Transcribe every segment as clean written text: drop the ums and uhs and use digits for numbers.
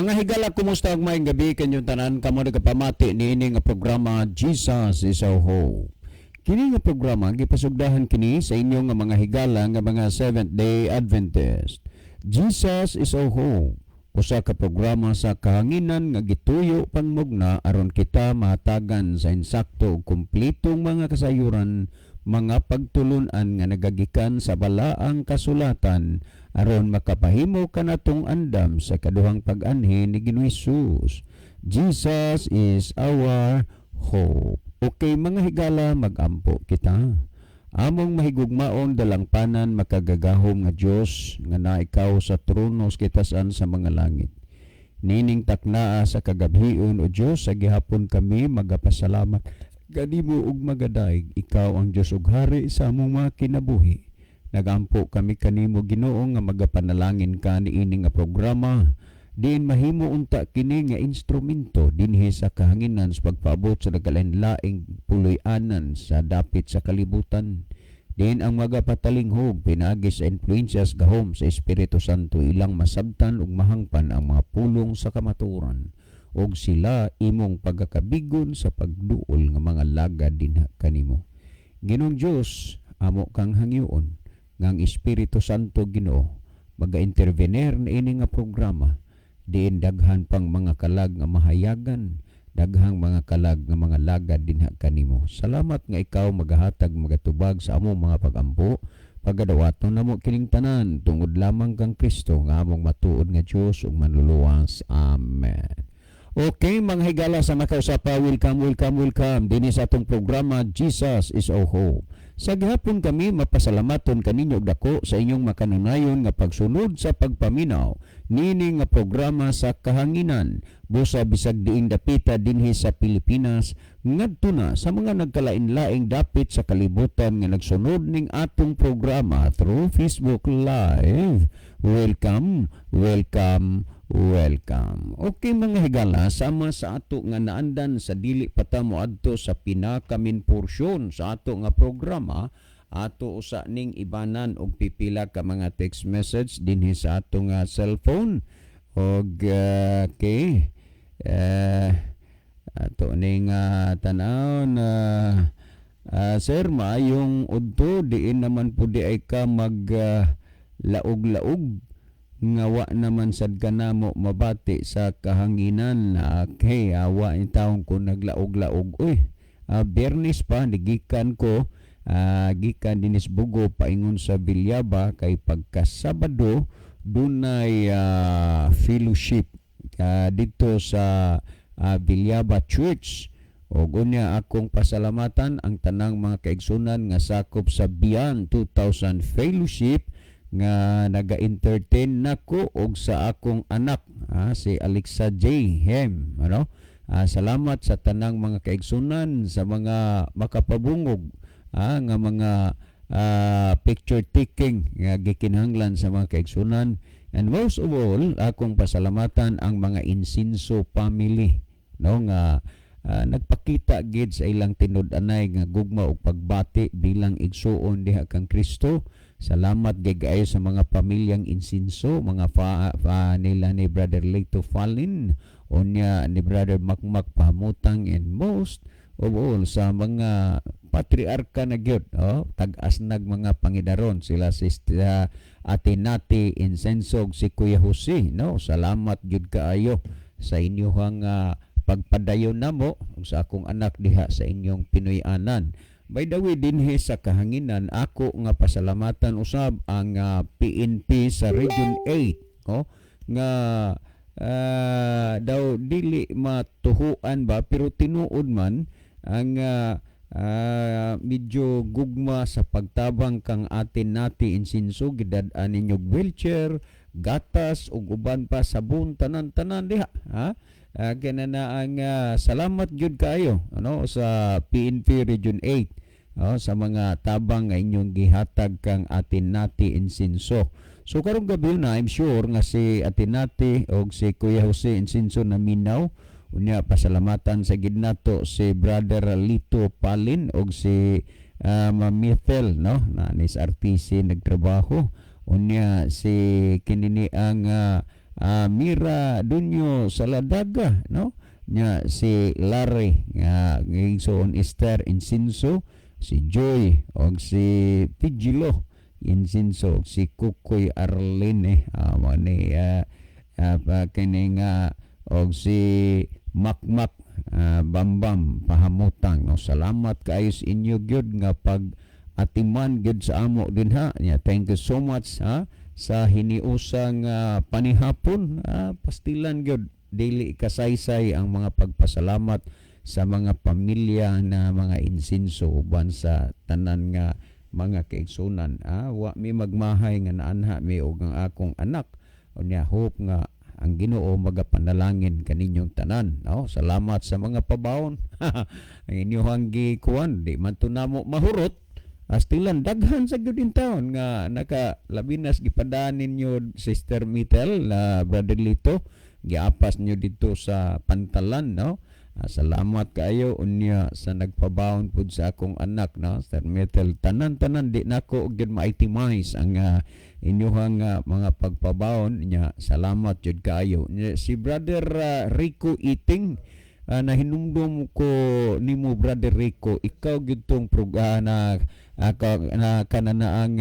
Mga higala, kumusta ug maayong gabi kanyong tanan kamo nagapamati niini nga programa, Jesus is Our Hope. Kini nga programa gipasugdahan kini sa inyong nga mga higala nga mga Seventh Day Adventist. Jesus is Our Hope. Usa ka programa sa kahanginan nga gituyo panmugna aron kita mahatagan sa insakto ug kumpletong mga kasayuran, mga pagtulunan nga nagagikan sa balaang kasulatan aron makapahimo kanatong andam sa kaduhang pag-anhi ni Ginoong Hesus. Jesus is our hope. Okay, mga higala, magampo kita. Among mahigugmaon, dalangpanan, makagagahom nga Dios nga naikaw sa trono sa kitasan sa mga langit. Nining taknaa sa kagabhion, o Dios, sa gihapon kami magapasalamat kanimo ug magadayeg. Ikaw ang Dios ug Hari sa among mga kinabuhi. Nagampo kami kanimo, Ginoo, nga magapanalangin ka niini nga programa diin mahimo unta kini nga instrumento dinhi sa kahanginan sa pagpaabot sa nagkalain-laing puloy-anan sa dapit sa kalibutan, diin ang magapatalinghog pinaagi sa influensya sa gahom sa Espiritu Santo ilang masabtan ug mahangpan ang mga pulong sa kamatuoran ug sila imong pagkakabigon sa pagduol nga mga lagad dinha kanimo. Ginoong Dios, amo kang hangyoon nga ang Espiritu Santo, Ginoo, maga-intervener niini nga programa diin daghan pang mga kalag nga mahayagan, daghang mga kalag nga mga lagad dinha kanimo. Salamat nga ikaw magahatag, magatubag sa among mga pagampo. Pagadawaton namo kining tanan tungod lamang kang Kristo nga among matuod nga Dios ug manluluwas. Amen. Okay, mga higala sa makausapa, welcome, welcome, welcome dinhi sa atong programa, Jesus is Our Hope. Sa gihapon kami mapasalamaton kaninyo og dako sa inyong makanunayon nga pagsunod sa pagpaminaw nini nga programa sa kahanginan, busa bisag diing dapita dinhi sa Pilipinas ngadto na sa mga nagkalain-laing dapit sa kalibutan nga nagsunod ning atong programa through Facebook Live. Welcome, welcome, welcome. Okay, mga higala, sama sa ato nga naandan sa dili pa ta moadto sa pinaka-main porsyon sa ato nga programa, ato usa ning ibanan og pipila ka mga text message dinhi sa ato nga cellphone. Og okay. Ato ning tan-aw na "Sir, maayong udto, diin naman po di ay ka mag laog-laog nga wa naman sad kanamo mabati sa kahanginan?" Okay, awa in taon ko naglaog-laog, uy. Biyernes pa nigikan ko, gikan dinis Bogo paingon sa Villaba kay pagka Sabado dunay fellowship dito sa Villaba Church. Ug unya akong pasalamatan ang tanang mga kaigsunan nga sakop sa Beyond 2000 Fellowship nga naga-entertain nako og sa akong anak, si Alexa J. Hem, ano? Salamat sa tanang mga kaigsunan sa mga makapabungog nga mga picture taking nga gikinahanglan sa mga kaigsunan, and most of all, akong pasalamatan ang mga Insinso family, no, nga nagpakita gid sa ilang tinud-anay nga gugma ug pagbati bilang igsuon diha kang Kristo. Salamat gid kaayo sa mga pamilyang Insinso, mga fa nila ni Brother Lito Falin, unya ni Brother Makmak Pahamutang, and most of all sa mga patriarka na gyud, oh, tag-as nag mga pangidaron sila, si Ate Nati Insenso, si Kuya Jose, no? Salamat gyud kaayo sa inyong pagpadayon namo ug sa akong anak diha sa inyong Pinoy-anan. By the way, dinhi sa kahanginan ako nga pasalamatan usab ang PNP sa Region 8, oh, nga daw dili matuhuan ba, pero tinuod man ang medyo gugma sa pagtabang kang atin nati Insinso. Gidad-an ninyo wheelchair, gatas ug uban pa, sabon, tanan-tanan diha, ha. Kina na ang salamat gyud kaayo, ano, sa PNP Region 8, oh, sa mga tabang nga inyong gihatag kang atin nati Insinso. So karong gabi na, I'm sure nga si Ate Nati og si Kuya Jose Insinso na minaw. Unya pasalamatan sa gid nato si Brother Lito Palin og si Ma'am Mithel, no, na ni sa RTC nagtrabaho. Unya si kinini ang Mira Dunyo Saladaga, no? Nya si Larry nga igsoon Esther Insinso, si Joy og si Pigilo Insinso, si Kukoy Arlene, mo ni kini nga og si Makmak Bambam Pahamutang, no? Salamat kaayo sa inyo gyud nga pag atiman gyud sa amo dinha. Nya thank you so much ha sa hiniusang panihapon. Pastilan gyud, dili kasaysay ang mga pagpasalamat sa mga pamilya na mga Insinso uban sa tanan nga mga kaigsunan. Wa mi magmahay nga naanha mi og ang akong anak. Unya hope nga ang Ginoo magapanalangin kaninyong tanan, no? Salamat sa mga pabaon ang inyong gikuan, di man to namo mahurot. Astilan daghan sa gyud taon nga naka labinas gipadaan ninyo, Sister Mitel na Brother Lito, giapas niyo dito sa Pantalan, no? Salamat kaayo. Unya sa nagpabaon pud sa akong anak, no, Sir Metal, tanan-tanan, di nako gyud ma-itemize ang inyuhang mga pagpabaon. Nya salamat jud kaayo. Nya, si Brother Rico Iting, nahinumdum ko nimo, Brother Rico, ikaw gyud tong na na kanana ang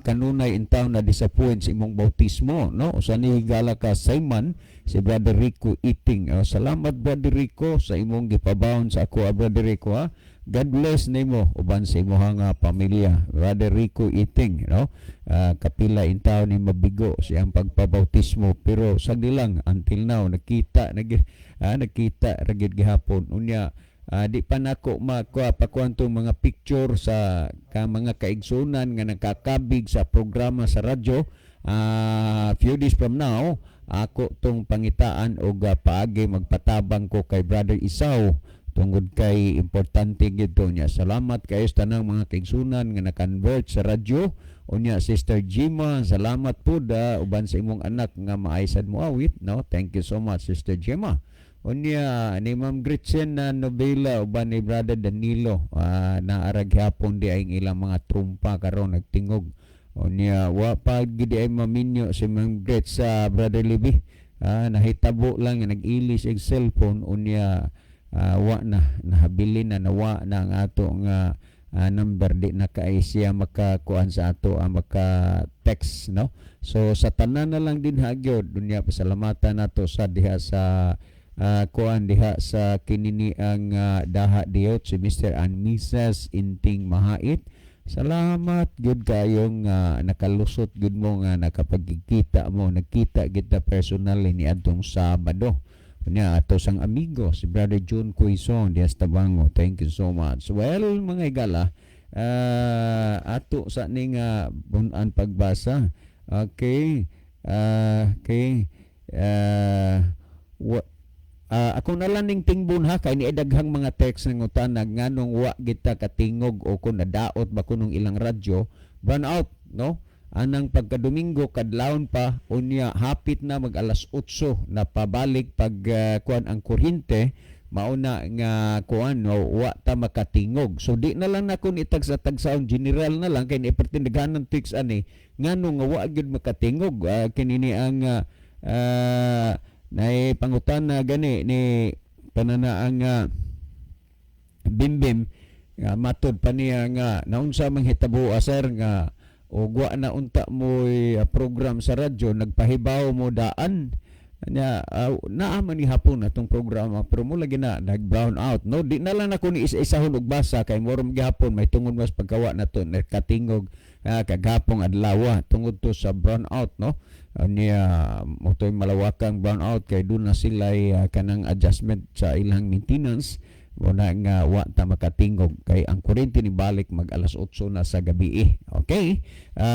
kanunay in town na disappoint sa imong bautismo, no? Usa ni higala ka Simon, si Brother Rico Iting. Salamat, Brother Rico, sa imong gipabaon sa ako, Brother Rico, ha. God bless nimo uban sa imong nga pamilya, Brother Rico Iting, no? Kapila in town ni mabigo siyang pagpabautismo, pero sagdi lang until now nakita nag nakita ra gyud gihapon. Unya di pa nako makuha pakuan tong mga picture sa ka mga kaigsunan nga nakakabig sa programa sa radyo. Few days from now ako tong pangitaan og paagi magpatabang ko kay Brother Isaw tungod kay importante gid to niya. Salamat kayo sa tanang mga kaigsunan nga na-convert sa radyo. Unya Sister Jima, salamat pud uban sa imong anak nga maaysad mo awit, no? Thank you so much, Sister Jima. Unya ni Ma'am Gretchen na Novela uban ni Brother Danilo, naara gihapon di ay ilang mga trumpa karon nagtingog. Unya wa pa gid ay maminyo si Ma'am Gretch sa Brother Libby. Nahitabo lang nga nag-ilis og cellphone, unya wa na nahabilin na, nawa na ang ato nga number, di na kay siya makakuan sa ato, maka text, no? So sa tanan na lang din gyud. Unya pasalamatan nato sa diha sa kuan diha sa kinini ang daha diot, si Mr. and Mrs. Inting Mahait. Salamat gyud kayong nakalusot gyud mo nga nakapagkita mo, nagkita kita personally ni adtong Sabado. Unya ato sang amigo si Brother John Quezon diha sa Tabango. Thank you so much. Well, mga higala, ato sa ning bunan pagbasa. Okay. Okay. Ako na lang ning tingbon ha, kay ni daghang mga text ng utana nganong wa kita katingog o kung nadaot ba kunong ilang radyo, burn out, no? Anang pagka Domingo kadlawon pa, unya hapit na mag alas 8 na pabalik pag kuan ang kuryente, mauna nga kuan, no, wa ta makatingog. So di na lang nako ni tagsa-tagsaon, general na lang kay ni pertindagahan ng text ani ngano nga wa gyud makatingog. Kini ni ang nay pangutana gani ni pananaang Bimbim nga matod pa niya nga naunsa man hitabo, sir, nga og wa na unta mo program sa radyo, nagpahibaw mo daan nya. Naa man ni hapon atong programa pero mo lagi na nag brown out, no? Di na lang nako ni isa-isahon og basa kay morom gihapon may tungod mas pagkawa na to nakatingog kagapong adlaw tungod to sa brown out, no? Niya mo to'y malawakang brown out kay doon na sila kanang adjustment sa ilang maintenance wala nga wa ta makatingog kay ang kuryente ni balik mag alas 8 na sa gabi eh. Okay.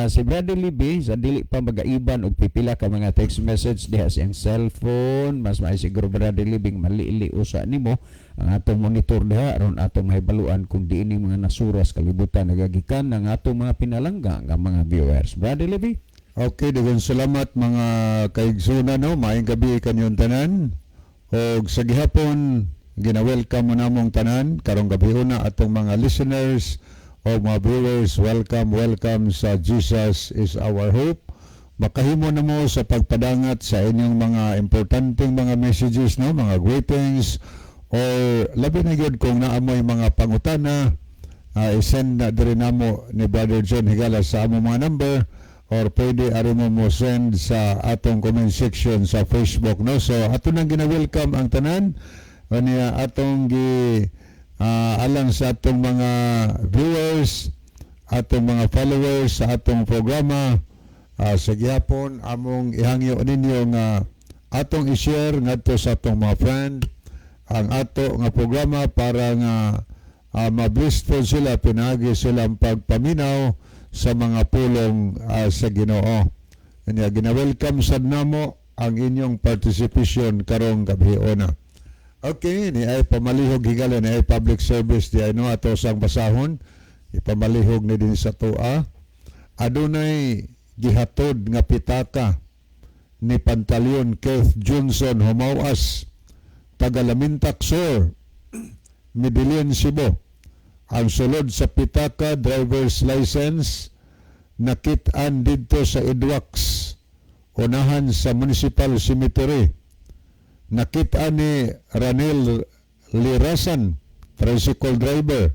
Si Brother Libby sa dili pa magaiban og pipila ka mga text message diha sa iyang cellphone, mas may siguro, Brother Libby, maliili usa nimo ang atong monitor diha aron atong mahibaluan kung diini mga nasuras kalibutan nagagikan ang atong mga pinalangga nga mga viewers. Brother Libby. Okay, daghang salamat, mga kaigsunan, no. Maayong gabi kanyong tanan. Og sa gihapon gina-welcome mo namong tanan karong gabi na atong mga listeners o mga viewers. Welcome, welcome sa Jesus Is Our Hope. Makahimo na mo sa pagpadangat sa inyong mga importanteng mga messages, no, mga greetings or labi na gyud kung naamoy mga pangutana, i-send na diri namo ni Brother John Higala sa among mga number or pwede ari mo mo send sa atong comment section sa Facebook, no. So ato nang gina-welcome ang tanan kaniya atong gi alang sa atong mga viewers, atong mga followers sa atong programa. Sa gihapon among ihangyo ninyo nga atong i-share ngadto sa atong mga friend ang ato nga programa para nga ma-blessed po sila pinaagi silang pagpaminaw sa mga pulong sa Ginoo. Kanya gina-welcome sad namo ang inyong participation karong gabi ona. Okay, ni ay pamalihog, higala, ni ay public service di ay, no, ato sang basahon. Ipamalihog ni din sa tua. Adunay gihatod nga pitaka ni Pantaleon Keith Johnson Humawas, taga Lamintak Sur, Medellin, Cebu. Ang sulod sa pitaka, driver's license, nakit-an didto sa Edwax, unahan sa Municipal Cemetery. Nakit-an ni Ranel Lirasan, tricycle driver.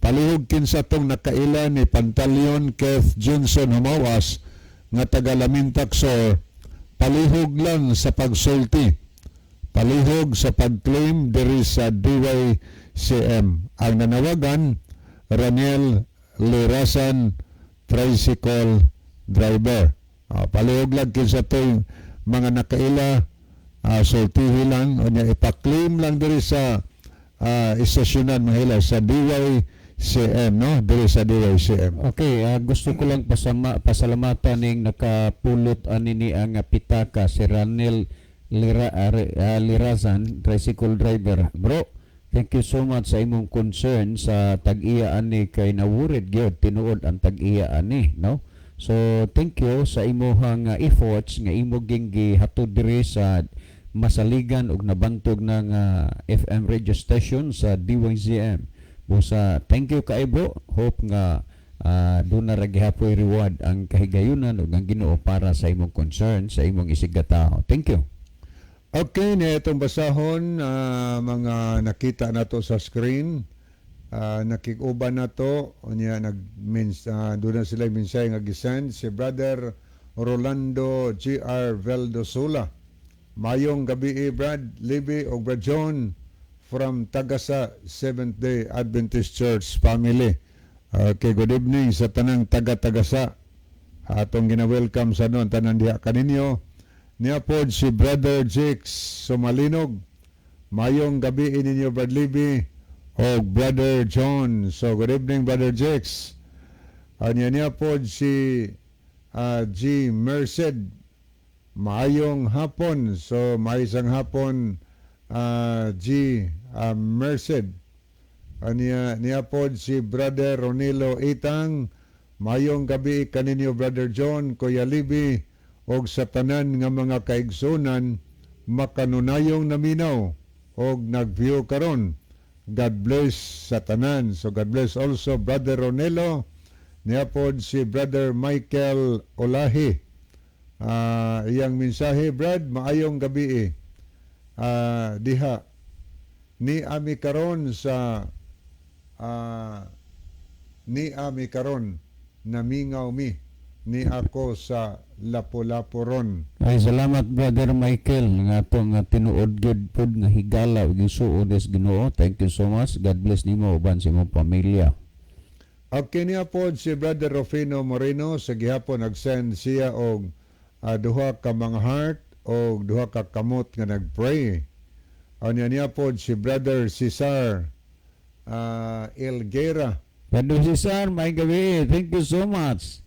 Palihog kinsa tong nakaila ni Pantaleon Keith Johnson Humawas nga taga Lamintak Sur, palihog lang sa pagsulti. Palihog sa pag-claim diri sa DYCM. Ang nanawagan, Raniel Lirasan, tricycle driver. Palihog lang kinsa tong mga nakaila, sultihi lang, o niya ipa-claim lang diri sa istasyonan, mga hila, sa DYCM, no? Diri sa DYCM. Okay, gusto ko lang pasalamatan ning nakapulot ani ni ang pitaka, si Ranel Lirazan, tricycle driver. Bro, thank you so much sa imong concern sa tag-iya ani kay nawurid gyud tinuod ang tag-iya ani, no? So, thank you sa imong efforts nga imo ging gihatod diri sa masaligan ug nabantog ng FM radio station sa DYZM. Busa, thank you kay bro. Hope nga doon na ra gihapoy reward ang kahigayunan ug ang Ginoo para sa imong concern sa imong isigatao. Thank you. Okay, na itong basahon, mga nakita nato sa screen. Nakikuban na to unya nag doon na sila mensahe nga gisend si Brother Rolando G.R. Veldosola. Mayong gabi, Brad Libby o Brad John from Tagasa Seventh Day Adventist Church family. Okay, good evening sa tanang taga-Tagasa. Atong gina-welcome sa noon tanan diha kaninyo. Niya pod si Brother Jakes Sumalinog. Mayong gabi ninyo, Brad Libby o Brother John. So good evening, Brother Jakes. Anya niya pod si G. Merced. Maayong hapon. So maisang hapon, G. Merced. Anya niya pod si Brother Ronilo Itang. Mayong gabi kaninyo, Brother John, Kuya Libby og sa tanan nga mga kaigsunan makanunayong naminaw og nag-view karon. God bless sa tanan. So God bless also, Brother Ronelo. Niya pod si Brother Michael Olahi. Iyang mensahe, Brad, maayong gabi diha. Ni ami karon sa ni ami karon namingaw mi ni ako sa Lapu-Lapu ron. Ay, salamat, Brother Michael, nga ato nga tinuod gyud pud nga higala ug isuod is Ginoo. Thank you so much. God bless nimo uban sa imong pamilya. Okay, niya pod si Brother Rufino Moreno sa gihapon nag-send siya og duha ka mga heart og duha ka kamot nga nag-pray. Anya niya pod si Brother Cesar Elguera. Brother Cesar, may gabi. Thank you so much.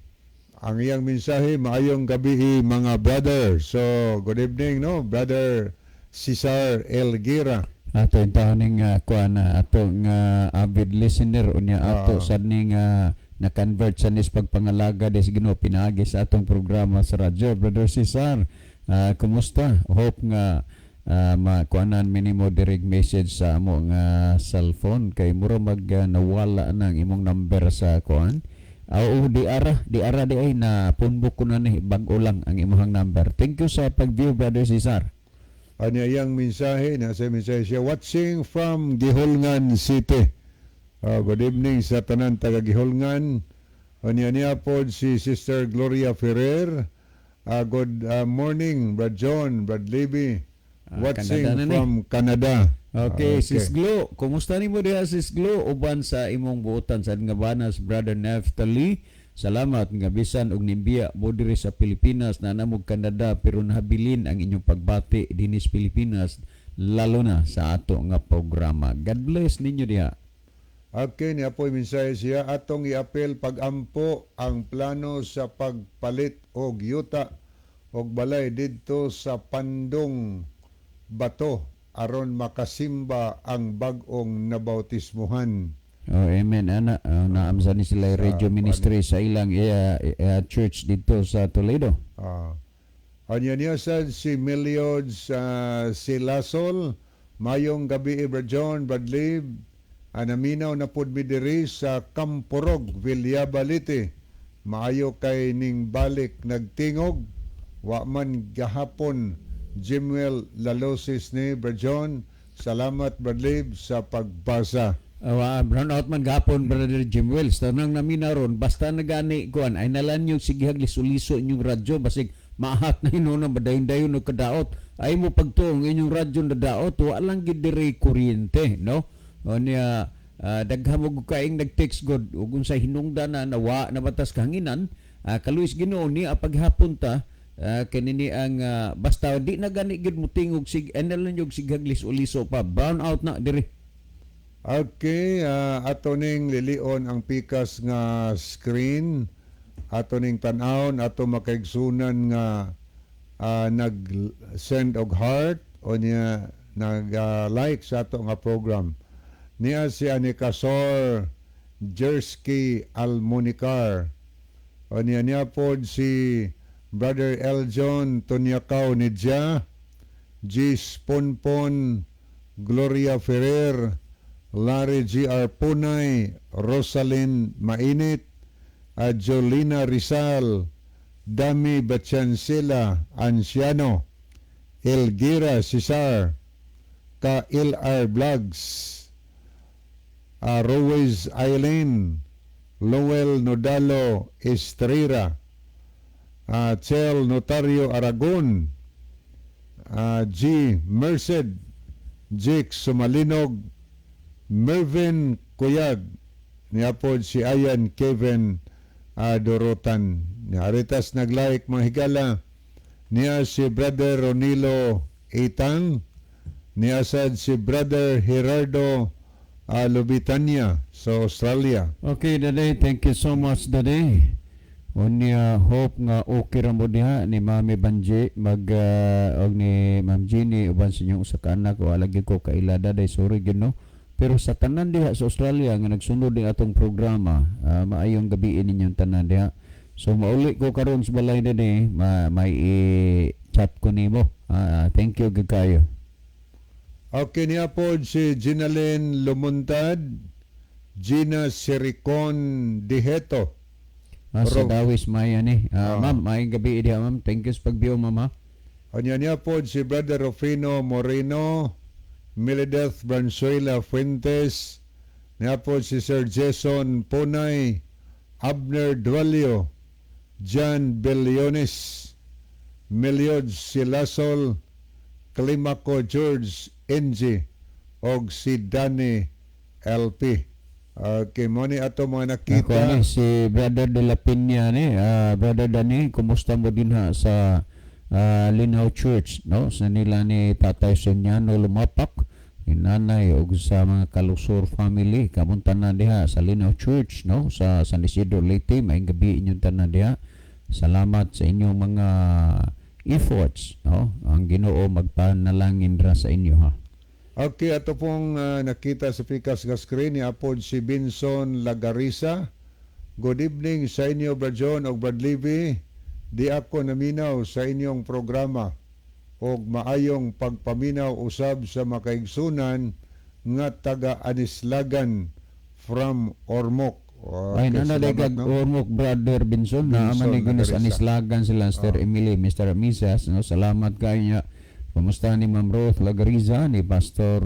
Ang iyang mensahe, maayong gabi mga brother. So, good evening, no, Brother Cesar Elguera. Ato intawon ning kuan na ato nga avid listener unya ato sad ning na-convert sa nis pagpangalaga des Ginoo pinaagi sa atong programa sa radyo. Brother Cesar, kumusta? Hope nga makuanan minimo direct message sa amo nga cellphone kay mura mag nawala nang imong number sa kuan. Oo, di ara di ay na phone book ko na ni, bag-o lang ang imong number. Thank you sa pag-view, Brother Cesar. Ano iyang mensahe? Nasa mensahe siya, watching from Guihulngan City. Good evening sa tanan taga Guihulngan. Anya niya po si Sister Gloria Ferrer. Good morning, Brad John, Brad Libby. Watching Canada na ni. From Canada. Okay, Sis Glo, kumusta nimo diha, Sis Glo, uban sa imong buotan sa nga banas, Brother Neftali? Salamat nga bisan og nimbiya mo diri sa Pilipinas na namog Canada pero nahabilin ang inyong pagbati dinis Pilipinas, lalo na sa ato nga programa. God bless ninyo diha. Okay, niya po mensahe siya, atong iapel pagampo ang plano sa pagpalit og yuta og balay didto sa Pandong Bato aron makasimba ang bag-ong nabautismuhan. Oh, amen. Ana, naamsa ni sila radio ministry sa ilang church dito sa Toledo. Anya niya sad si Meliod sa Silasol, mayong gabi, Brad John, Brad Lib, anaminaw na pud mi diri sa Kampurog, Villaba, Leyte. Maayo kay ning balik nagtingog, wa man gahapon. Jimuel Lalosis ni Brad John. Salamat, Brad Lib, sa pagbasa. Brown out man gapon, Brother Jim Wells. Tanang namin naron basta nagani kuan ay nalan yung sigihag liso-liso inyong radyo, basig maahat na hinuon badayon-dayon og kadaot ay mo pagtuong inyong radyo na daot, wa lang gid diri kuryente, no? O niya, daghan mo kaing nag-text god ug unsay hinungdan na nawa na batas kahanginan, kaluis Ginoo ni paghapon ta, kanini ang basta di na gani gid mo tingog sig nalan yung sigihag liso-liso pa, brown out na diri. Okay, ato ning lilion ang pikas nga screen, ato ning tan-awon, ato makaigsunan nga nag-send og heart o niya nag-like sa ato nga program. Niya si Anikasor Jersky Almonicar. O niya niya pod si Brother Eljon Tunyakaw Nidja, G. Ponpon, Gloria Ferrer, Larry G.R. Punay, Rosalyn Mainit, Jolina Rizal, Dami Bachansila Anciano, Elgira Cesar, Ka LR Vlogs, Rowes Eileen, Lowell Nodalo Estrera, Chel Notario Aragon, G. Merced, Jake Sumalinog, Mervin Kuyag, niapod si Ayan Kevin Dorotan. Ni Aritas naglike, mga higala, niya si Brother Ronilo Itang, niya sad si Brother Gerardo Lubitania sa Australia. Okay, Dade. Thank you so much, Dade. Unya, hope nga okay ra mo diha ni Mami Banji mag og ni Ma'am Jenny uban sa inyong usa ka anak. Wala gyud ko kaila, Daday, sorry gyud, no. Pero sa tanan diha sa Australia nga nagsunod ni atong programa, maayong gabi ninyong tanan diha. So mauli ko karon sa balay, Dade, may i-chat ko nimo. Thank you gyud kayo. Okay, niya po si Ginalyn Lumuntad, Gina Siricon Diheto. Sa Dawis Maya ni. Ma'am, maayong gabi diha, ma'am. Thank you sa pag-view, ma'am, ha. Anya niya po si Brother Rufino Moreno, Milideth Branzuela Fuentes, niya po si Sir Jason Punay, Abner Dualio, John Beliones, Meliod Silasol, Climaco George NG, og si Danny LP. Okay, mo ni ato mga nakita. Ako ni si Brother de la Peña ni, Brother Danny, kumusta mo din ha sa Linaw Church, no? Sa nila ni Tatay Senyano Lumapak, ni Nanay ug sa mga Kalusor family, kamong tanan diha sa Linaw Church, no? Sa San Isidro, Leyte, maayong gabi inyong tanan diha. Salamat sa inyong mga efforts, no? Ang Ginoo magpanalangin ra sa inyo ha. Okay, ato pong nakita sa pikas nga screen ni apod si Binson Lagarisa. Good evening sa inyo, Brad John og Brad Levy. Di ako naminaw sa inyong programa og maayong pagpaminaw usab sa makaigsunan nga taga Anislagan from Ormoc. Okay, Ay, nana day salamat, kag no? Ormoc, Brother Benson, na Benson, man ni Gunis Lagariza. Anislagan sila Mr. Emily, Mr. Misas, no? Salamat kayo niya. Kumusta ni Ma'am Ruth Lagariza, ni Pastor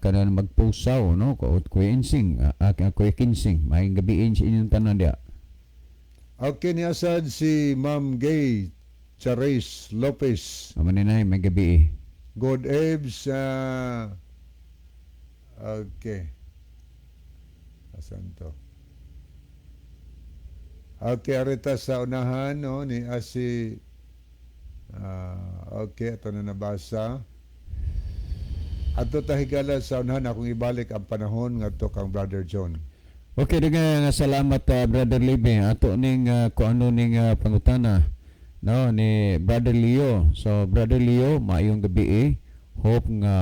kanan magpusaw, no? Kuot Kuya Insing, Kuya Kinsing. Maayong gabiin sa inyong tanan diya. Okay, ni asad si Ma'am Gay Charis Lopez. Amo ni nay, maayong gabi. Good Ebs. Okay. Asan to? Okay, arita sa unahan, no, ni asi okay, ito na nabasa. Ato tahigala sa unahan, akong ibalik ang panahon ngadto kang Brother John. Okay, daghang nga salamat, Brother Libe. Ato ning kung ano ning pangutana, no, ni Brother Leo. So Brother Leo, maayong gabi eh. Hope nga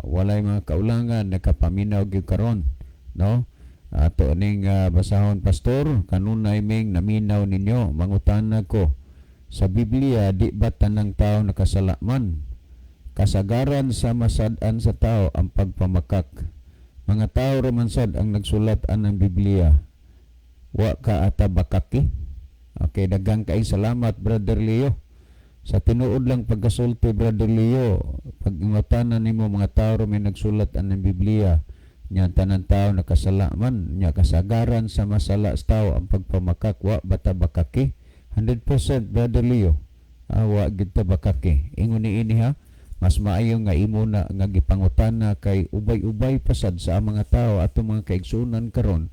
walay mga kaulangan, nakapaminaw gyud karon, no? Ato ning basahon, Pastor, kanunay ming naminaw ninyo. Mangutana ko, sa Biblia di ba tanang tao nakasala man? Kasagaran sa masad-an sa tao ang pagpamakak. Mga tao raman sad ang nagsulat anang Biblia. Wa ka ata bakaki? Okay, daghang kay salamat, Brother Leo. Sa tinuod lang pagkasulti, Brother Leo, pag ingutana nimo mga tao ra may nagsulat anang Biblia, nya tanan tao nakasala man, nya kasagaran sa masala sa tao ang pagpamakak, wa bata bakaki? 100%, Brother Leo. Ah, wa gid ta bakaki. Ingon ni ini ha, mas maayo nga imo na nga gipangutana kay ubay-ubay pasad sa mga tao atong mga kaigsunan karon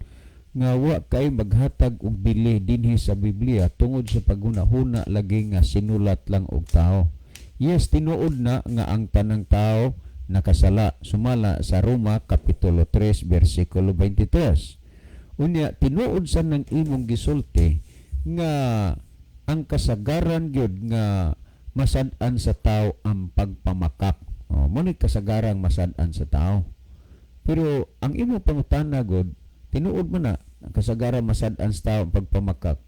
nga wa kay maghatag og bili dinhi sa Biblia tungod sa paghunahuna lagi nga sinulat lang og tao. Yes, tinuod na nga ang tanang tao nakasala sumala sa Roma kapitulo 3 bersikulo 23. Unya tinuod sa nang imong gisulti nga ang kasagaran gyud nga masad-an sa tao ang pagpamakak. Oh, mo ni kasagarang masad-an sa tao. Pero ang imong pangutana god, tinuod man na ang kasagaran masad-an sa tao ang pagpamakak.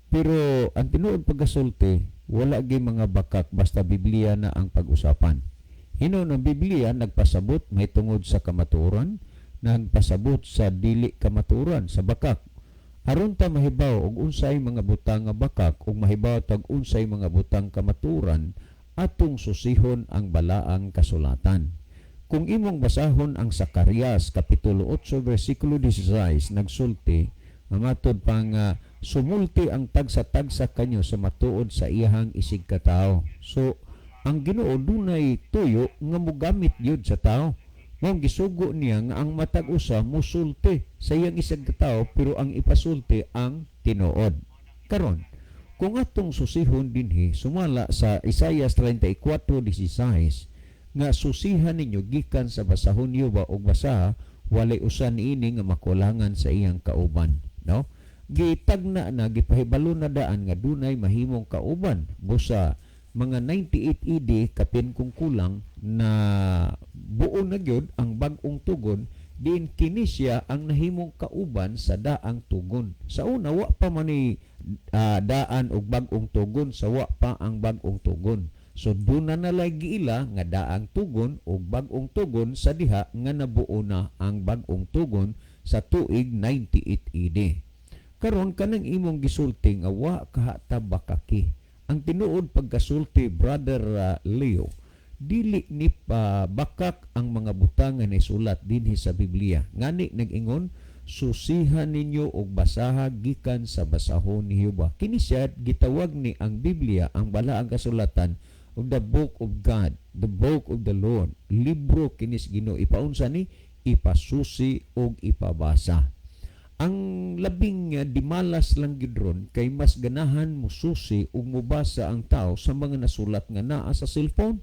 Pero ang tinuod pagkasulti, wala gyud mga bakak basta Biblia na ang pag-usapan. Hinuon ang Biblia nagpasabot may tungod sa kamatuoran, nagpasabot sa dili kamatuoran, sa bakak. Aron ta mahibaw og unsay mga butang nga bakak ug mahibaw tag unsay mga butang kamatuoran, atong susihon ang balaang kasulatan. Kung imong basahon ang Sakarias kapitulo 8 versikulo 16, nagsulti nga matod pa nga sumulti ang tagsa-tagsa kanyo sa matuod sa iyahang isig katawo. So ang Ginoo dunay tuyo nga mogamit gyud sa tao. Mao gisugo niya nga ang matag usa musulti sa iyang isig katawo, pero ang ipasulti ang tinuod. Karon, kung atong susihon dinhi sumala sa Isaias 34:16 nga susihan ninyo gikan sa basahon niyo ba og basaha, walay usa niini nga makulangan sa iyang kauban, no? Gitagna na, gipahibalo na daan nga dunay mahimong kauban busa mga 98 AD kapin kung kulang na buo na gyud ang bag-ong tugon, diin kini siya ang nahimong kauban sa daang tugon. Sa una wa pa man ni daan og bag-ong tugon, sa wa pa ang bag-ong tugon. So duna na lay giila nga daang tugon og bag-ong tugon sa diha nga nabuo na ang bag-ong tugon sa tuig 98 AD. Karon, kanang imong gisulti nga wa kahata bakaki. Ang tinuod pagkasulti, Brother Leo, dili ni pa bakak ang mga butang nga nisulat dinhi sa Biblia. Ngani nag-ingon, susihan ninyo og basaha gikan sa basahon ni Jehova. Kini siya gitawag ni ang Biblia, ang balaang kasulatan, og the book of God, the book of the Lord. Libro kinis Ginoo, ipaunsa ni ipasusi og ipabasa. Ang labing dimalas lang gyud ron kay mas ganahan mususi ug mubasa ang tao sa mga nasulat nga naa sa cellphone.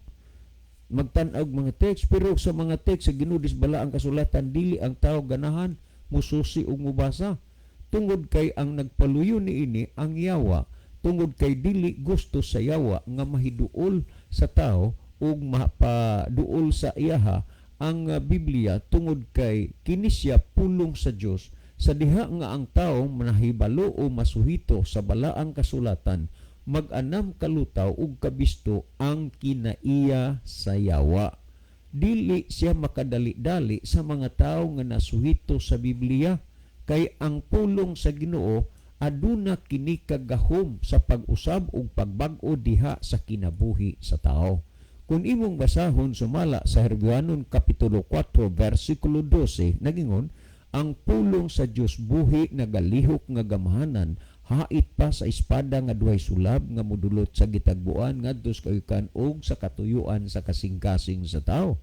Magtan-aw og mga text, pero sa mga text sa Ginoo balaang kasulatan dili ang tao ganahan mususi ug mubasa. Tungod kay ang nagpaluyo niini ang yawa, tungod kay dili gusto sa yawa nga mahiduol sa tao ug mapaduol sa iyaha ang Biblia, tungod kay kini siya pulong sa Dios. Sa diha nga ang tao manahibalo o masuhito sa balaang kasulatan, mag-anam kalutaw ug kabisto ang kinaiya sa yawa. Dili siya makadali-dali sa mga tao nga nasuhito sa Biblia. Kay ang pulong sa Ginoo aduna kini kagahom sa pag-usab ug pagbag-o diha sa kinabuhi sa tao. Kung imong basahon sumala sa Hebreohanon kapitulo 4 versikulo 12, nagingon, "Ang pulong sa Dios buhi, nagalihok nga gamhanan, hait pa sa espada nga duhay sulab, nga mudulot sa gitagbuan ngadto sa kauyukan ug sa katuyuan sa kasing-kasing sa tao."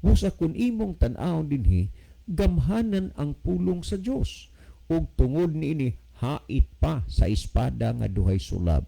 Busa kung imong tan-awon dinhi, gamhanan ang pulong sa Dios ug tungod niini hait pa sa espada nga duhay sulab.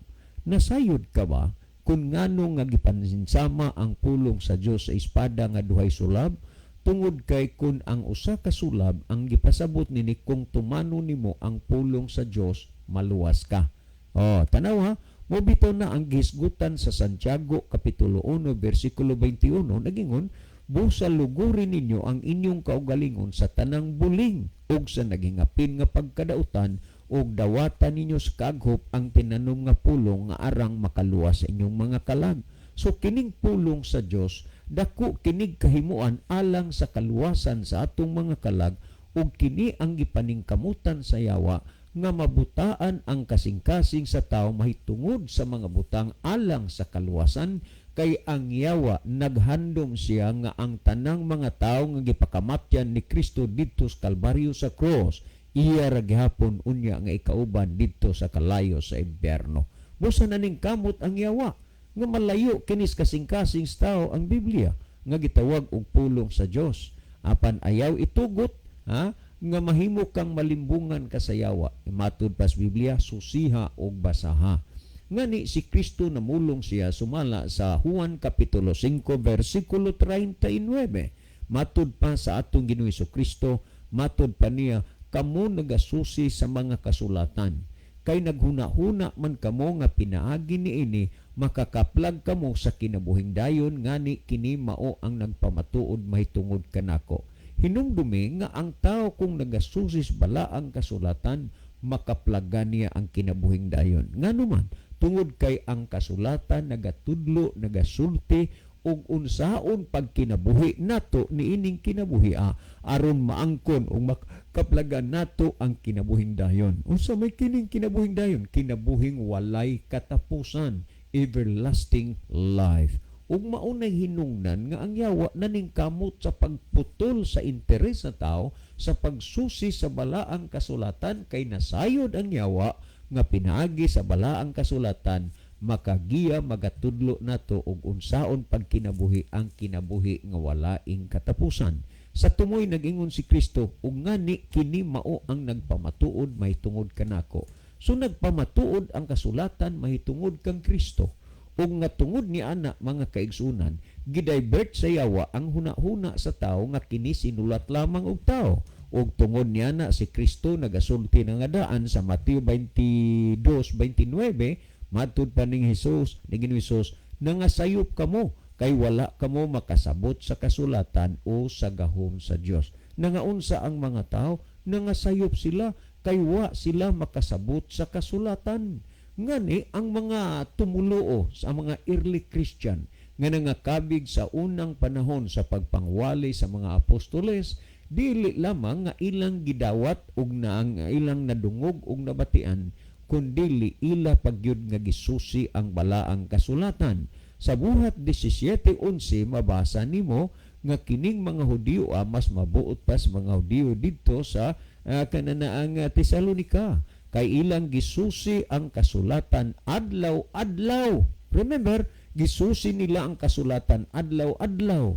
Nasayod ka ba kung ngano nga gipansinsama ang pulong sa Dios sa espada nga duhay sulab? Tungod kay kun ang usa ka sulab, ang gipasabot nini, kung tumano nimo ang pulong sa Dios, maluwas ka. Oh, tanaw ha, mo bitaw na ang gihisgutan sa Santiago kapitulo 1 bersikulo 21, nagingon, "Busa luguri ninyo ang inyong kaugalingon sa tanang buling ug sa naghingapin nga pagkadautan, ug dawatan ninyo sa kaghop ang tinanom nga pulong nga arang makaluwas sa inyong mga kalag." So kining pulong sa Dios, dako kinig kahimuan alang sa kaluwasan sa atong mga kalag, ug kini ang gipaningkamutan sa yawa nga mabutaan ang kasing-kasing sa tao mahitungod sa mga butang alang sa kaluwasan, kay ang yawa naghandom siya nga ang tanang mga tao nga gipakamatyan ni Kristo didto sa Kalbaryo, sa cross, iya ra gihapon unya nga ikauban didto sa kalayo, sa impyerno. Busa naning kamot ang yawa nga malayo kinis kasing-kasing sa tao ang Biblia nga gitawag og pulong sa Dios. Apan ayaw itugot ha nga mahimo kang malimbungan ka sa yawa. Matud pas Biblia, susiha og basaha. Ngani si Kristo namulong siya sumala sa Juan kapitulo 5 versikulo 39. Matud pa sa atong Ginoo Kristo, matud pa niya, "Kamo nagasusi sa mga kasulatan kay naghuna-huna man kamo nga pinaagi niini makakaplag kamo sa kinabuhing dayon, ngani kini mao ang nagpamatuod mahitungod kanako." Hinumdumi nga ang tao kung nagasusis balaang kasulatan, makaplagan niya ang kinabuhing dayon. Ngano man? Tungod kay ang kasulatan nagatudlo, nagasulti ug unsaon pagkinabuhi nato niining kinabuhi aron maangkon ug makaplagan nato ang kinabuhing dayon. Unsa may kining kinabuhing dayon? Kinabuhing walay katapusan, everlasting life. Ug maunay hinungnan nga ang yawa naningkamot sa pagputol sa interes sa tao sa pagsusi sa balaang kasulatan, kay nasayod ang yawa nga pinaagi sa balaang kasulatan makagiya, magatudlo nato og unsaon pagkinabuhi ang kinabuhi nga walaing katapusan. Sa tumoy nag-ingon si Kristo, "Ug ngani kini mao ang nagpamatuod mahitungod kanako." So nagpamatuod ang kasulatan mahitungod kang Kristo. Ug nga tungod ni ana, mga kaigsunan, gidivert sa yawa ang huna-huna sa tao nga kini sinulat lamang og tao. Ug tungod niya na si Kristo nagasulti na nga daan sa Mateo 22:29, matud pa ning Hesus, ni Ginoong Hesus, "Nangasayop kamo kay wala kamo makasabot sa kasulatan o sa gahom sa Dios." Nangaunsa ang mga tao? Nangasayop sila kay wa sila makasabot sa kasulatan. Ngani ang mga tumuluo sa mga early Christian nga nangakabig sa unang panahon sa pagpangwali sa mga apostoles, dili lamang nga ilang gidawat ug na ang ilang nadungog ug nabatian, kundili ila pagyud nga gisusi ang balaang kasulatan. Sa Buhat 17:11 mabasa nimo nga kining mga Hudiyo, mas mabuot pa sa mga Hudiyo didto sa kananaang Tesalonica, kay ilang gisusi ang kasulatan adlaw-adlaw. Remember, gisusi nila ang kasulatan adlaw-adlaw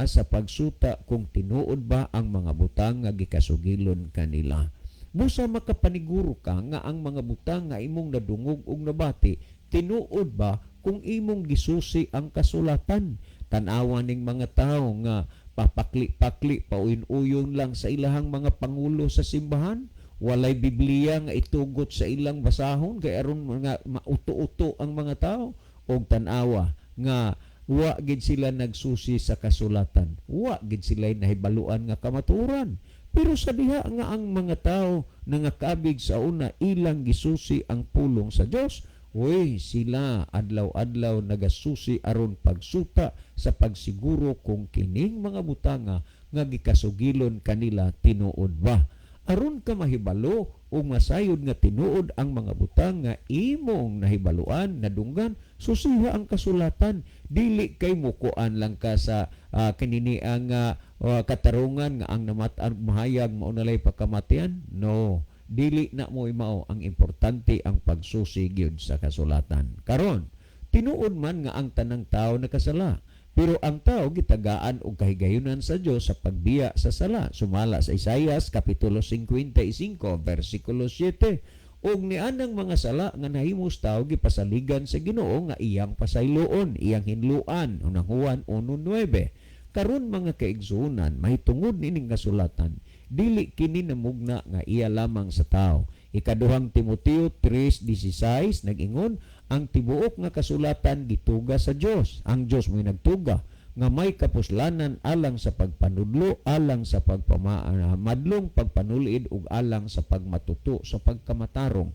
sa pagsuta kung tinuod ba ang mga butang nga gikasugilon kanila. Busa makapaniguro ka nga ang mga butang nga imong nadungog ug nabati, tinuod ba kung imong gisusi ang kasulatan? Tan-awa ning mga tao nga papakli-pakli, pauyon-uyon lang sa ilahang mga pangulo sa simbahan. Walay Biblia nga itugot sa ilang basahon kay aron mga mauto-uto ang mga tao, og tan-awa nga wa gid sila nagsusi sa kasulatan. Wa gid sila nahibaluan nga kamatuoran. Pero sa diha nga ang mga tao nangakabig sa una ilang gisusi ang pulong sa Dios, uy, sila adlaw-adlaw nagasusi aron pagsuta sa pagsiguro kung kining mga butanga nga gikasugilon kanila tinuod ba. Aron ka mahibalo ug masayod nga tinuod ang mga butang nga imong nahibaluan, nadunggan, susiha ang kasulatan. Dili kay mukuan lang ka sa kanini ang katarungan nga ang namat-an mahayag mao na lay pagkamatian. No, dili na mo mao ang importante, ang pagsusi gyud sa kasulatan. Karon, tinuod man nga ang tanang tao nakasala, pero ang tao gitagaan og kahigayunan sa Dios sa pagbiya sa sala. Sumala sa Isaias kapitulo 55 versikulo 7. Ug nianang mga sala nga nahimos tao gipasaligan sa Ginoo nga iyang pasayloon, iyang hinluan. Unang Juan 1:9. Karon, mga kaigsuonan, mahitungod niining kasulatan, dili kini namugna nga iya lamang sa tao. Ikaduhang Timoteo 3:16 nag-ingon, ang tibuok nga kasulatan gituga sa Dios. Ang Dios mo'y nagtuga nga may kapuslanan alang sa pagpanudlo, alang sa pagpamadlong, pagpanulid ug alang sa pagmatuto sa pagkamatarong.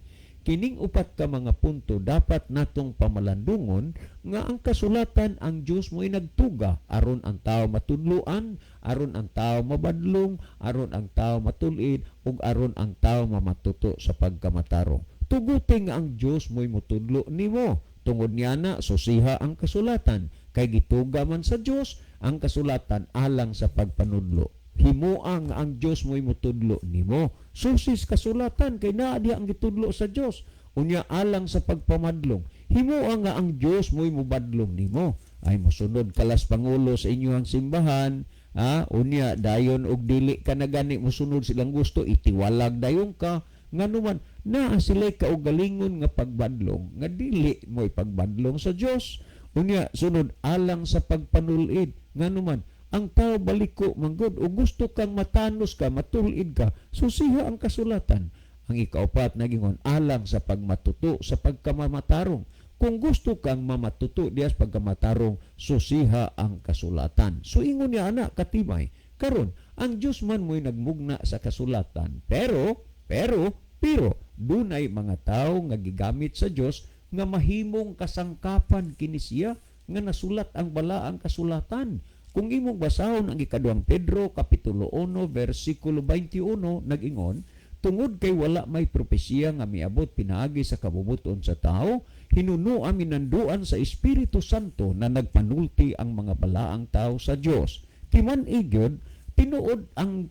Kining upat ka mga punto dapat natong pamalandungon nga ang kasulatan, ang Dios mo'y nagtuga aron ang tao matudloan, aron ang tao mabadlong, aron ang tao matulid ug aron ang tao mamatuto sa pagkamatarong. Tuguti nga ang Dios mo'y mutudlo nimo. Tungod niya na, susiha ang kasulatan kay gituga man sa Dios ang kasulatan alang sa pagpanudlo. Himoa nga ang Dios mo'y mutudlo nimo. Susis kasulatan kay naa diha ang gitudlo sa Dios. Unya, alang sa pagpamadlong. Himoa nga ang Dios mo'y mubadlong nimo. Ay, mosunod kalas pangulo sa inyong simbahan, ha? Unya dayon og dili ka na gani mosunod silang gusto, itiwalag dayon ka. Nganuman naa sila'y kaugalingon nga pagbadlong nga dili mo ipagbadlong sa Dios. Unya sunod, alang sa pagpanulid. Nganuman ang tao baliko manggod o gusto kang matanos ka, matulid ka, susiha ang kasulatan. Ang ikaupat, nagingon, alang sa pagmatuto sa pagkamamatarong. Kung gusto kang mamatuto dias pagkamatarong, susiha ang kasulatan. So ingon niya ana katibay. Karon, ang Dios man mo'y nagmugna sa kasulatan, pero pero pero dunay mga tao nga gigamit sa Dios nga mahimong kasangkapan kini siya nga nasulat ang balaang kasulatan. Kung imong basahon ang ikaduhang Pedro kapitulo 1 versikulo 21, nag-ingon, tungod kay wala may propesiya nga miabot pinaagi sa kabubuton sa tao, hinuno minanduan sa Espiritu Santo na nagpanulti ang mga balaang tao sa Dios. Timan igyod, tinuod ang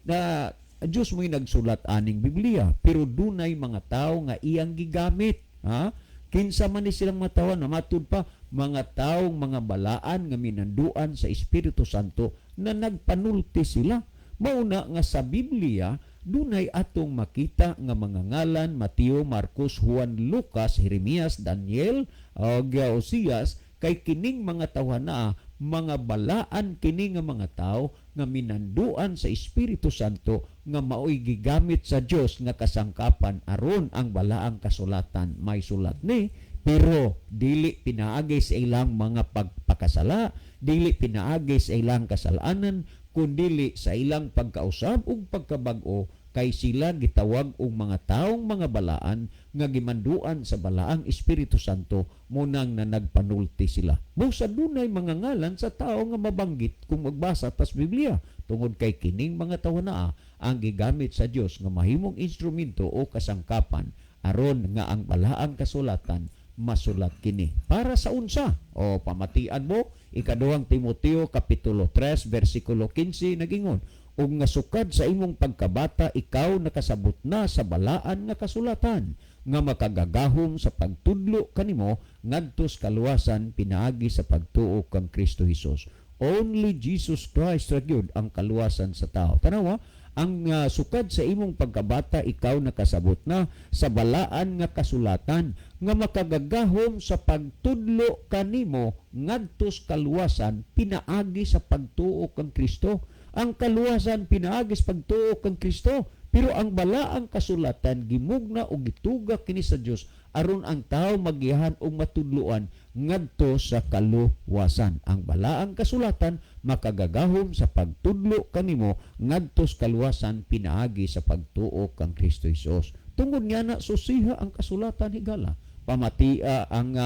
Diyos mo'y nagsulat aning Biblia, pero dunay mga tao nga iyang gigamit, ha? Kinsa man ni silang matawan, matud pa mga taong mga balaan nga minanduan sa Espiritu Santo na nagpanulti sila. Mauna nga sa Biblia dunay atong makita nga mga ngalan: Mateo, Marcos, Juan, Lucas, Jeremias, Daniel, ug Osias, kay kining mga tawhana, mga balaan kini nga mga tao nga minanduan sa Espiritu Santo nga maoy gigamit sa Dios nga kasangkapan aron ang balaang kasulatan may sulat ni, pero dili pinaagi sa ilang mga pagpakasala, dili pinaagi sa ilang kasalanan, kundili sa ilang pagkausab ug pagkabag-o, kay sila gitawag og mga taong mga balaan nga gimanduan sa balaang Espiritu Santo, munang na nagpanulti sila. Busa dunay mga ngalan sa tao nga mabanggit kung magbasa tas Biblia, tungod kay kining mga tawo naa ang gigamit sa Dios nga mahimong instrumento o kasangkapan aron nga ang balaang kasulatan masulat kini. Para sa unsa? O pamatian mo, ikaduhang Timoteo kapitulo 3 versikulo 15 nagingon, ug nga sukad sa imong pagkabata ikaw nakasabot na sa balaan nga kasulatan nga makagagahom sa pagtudlo kanimo ngadto sa kaluwasan pinaagi sa pagtuo kang Kristo Hesus. Only Jesus Christ ra gyud ang kaluwasan sa tao. Tanawa, ang sukad sa imong pagkabata ikaw nakasabot na sa balaan nga kasulatan nga makagagahom sa pagtudlo kanimo ngadto sa kaluwasan pinaagi sa pagtuo kang Kristo. Ang kaluwasan pinaagi sa pagtuo kang Kristo, pero ang balaang kasulatan gimugna og gituga kini sa Dios aron ang tao magiyahan og matudloan ngadto sa kaluwasan. Ang balaang kasulatan makagagahom sa pagtudlo kanimo ngadto sa kaluwasan pinaagi sa pagtuo kang Kristo Hesus. Tungod nga na, susiha ang kasulatan, higala. Pamatia ang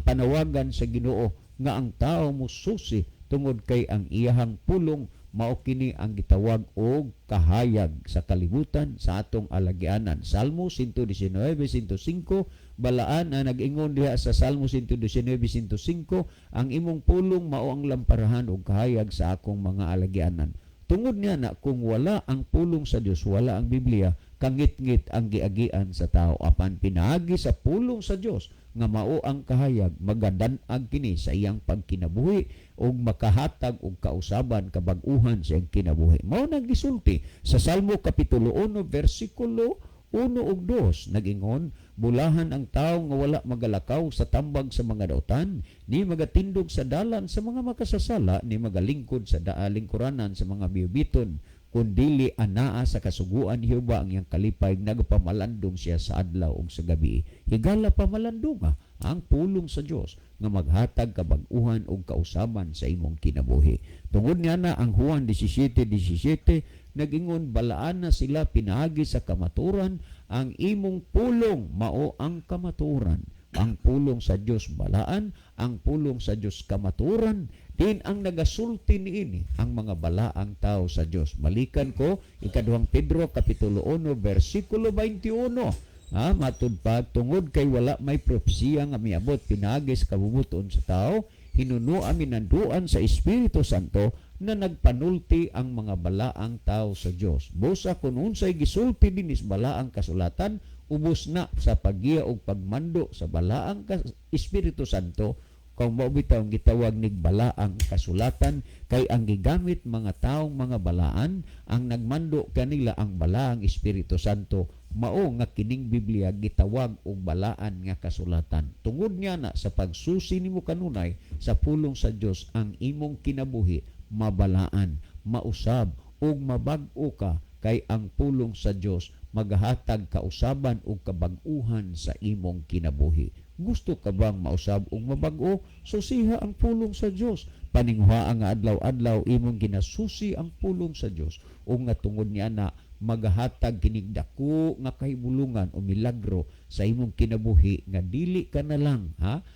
panawagan sa Ginoo nga ang tao mususi tungod kay ang iyahang pulong Mao kini ang gitawag og kahayag sa kalibutan sa atong alagianan. Salmo 119:105, balaan ang nag-ingon diha sa Salmo 119:105, "Ang imong pulong mao ang lamparahan ug kahayag sa akong mga alagianan." Tungod niya na kung wala ang pulong sa Dios, wala ang Biblia, kangitngit ang giagian sa tao. Apan pinaagi sa pulong sa Dios nga mao ang kahayag, magadan-ag kini sa iyang pagkinabuhi ug makahatag og kausaban, kabag-uhan sa iyang kinabuhi. Mao nang gisulti sa Salmo kapitulo 1 versikulo 1 ug 2, nag-ingon, "Bulahan ang tao nga wala magalakaw sa tambag sa mga dautan, ni magatindog sa dalan sa mga makasasala, ni magalingkod sa lingkuranan sa mga biyubiton, kundili anaa sa kasuguan ni Jehova ang iyang kalipay, nagpamalandong siya sa adlaw ug sa gabi." Higala, pamalandong ang pulong sa Dios nga maghatag kabag-uhan ug kausaban sa imong kinabuhi. Tungod niya na ang Juan 17:17 nag-ingon, "Balaan na sila pinaagi sa kamaturan, ang imong pulong mao ang kamaturan." Ang pulong sa Dios balaan, ang pulong sa Dios kamaturan, din ang nagasulti niini ang mga balaang tao sa Dios. Balikan ko Ikaduhang Pedro kapitulo 1 versikulo 21. Ha, matud pa, tungod kay wala may propesiya nga miabot pinaagi sa kabubut-on sa tao, hinunoa minanduan sa Espiritu Santo na nagpanulti ang mga balaang tao sa Dios. Busa kung unsay gisulti dinis balaang kasulatan, ubos na sa paggiya og pagmando sa balaang Espiritu Santo. Kung mao bitaw ang gitawag nig balaang kasulatan kay ang gigamit mga taong mga balaan, ang nagmando kanila ang balaang Espiritu Santo, mao nga kining Biblia gitawag og balaan nga kasulatan. Tungod niya na sa pagsusi nimo kanunay sa pulong sa Dios, ang imong kinabuhi mabalaan, mausab ug mabag-o ka kay ang pulong sa Dios magahatag kausaban ug kabag-uhan sa imong kinabuhi. Gusto ka bang mausab ug mabag-o? Susiha ang pulong sa Dios. Paninguha ang adlaw-adlaw imong ginasusi ang pulong sa Dios ug nga tungod niya na magahatag kinig dako nga kahibulungan o milagro sa imong kinabuhi nga dili ka na lang ha